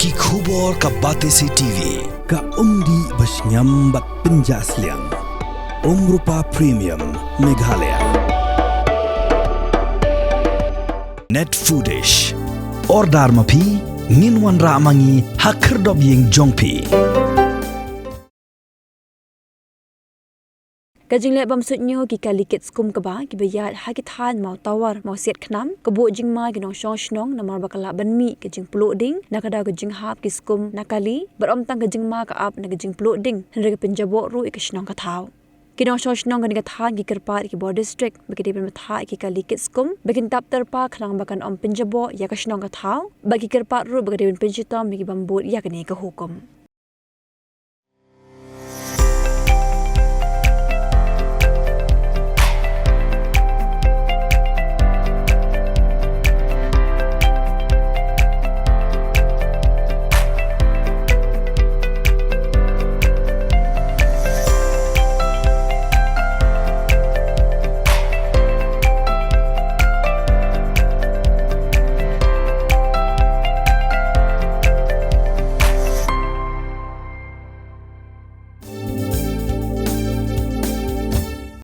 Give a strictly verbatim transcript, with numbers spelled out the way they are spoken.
Ki khubor ka Batesi TV. Ka umdih ba shngiam bad pynjah sliang. Umrupa Premium Meghalaya. Net Foodish. Order ma phi, ngin wanrah ma ngi ha khyrdop ïing jong phi. Ka jingleh bam suidñiew ki kali kit skum kaba kiba ïaid ha ki thaiñ Mawtawar, Mawsiat Khnam, ka buh jingma ki nongshong shnong namar ba ka lah ban mih ka jingpluh ding na ka daw ka jinghap ki skum na kali, bad ym tang ka jingma ka ap na ka jingpluh ding, hynrei ka pynjaboh ruh ïa ka shnong ka thaw. Ki nongshong shnong kane ka thaiñ ki kyrpad ïa ki bor district ba ki dei ban bthah ïa ki kali kit skum ba kin tap tyrpa khnang ba kan ym pynjaboh ïa ka shnong ka thaw, bad ki kyrpad ruh ba ki dei ban pynshitom ïa ki bym bud ïa kane ka hukum.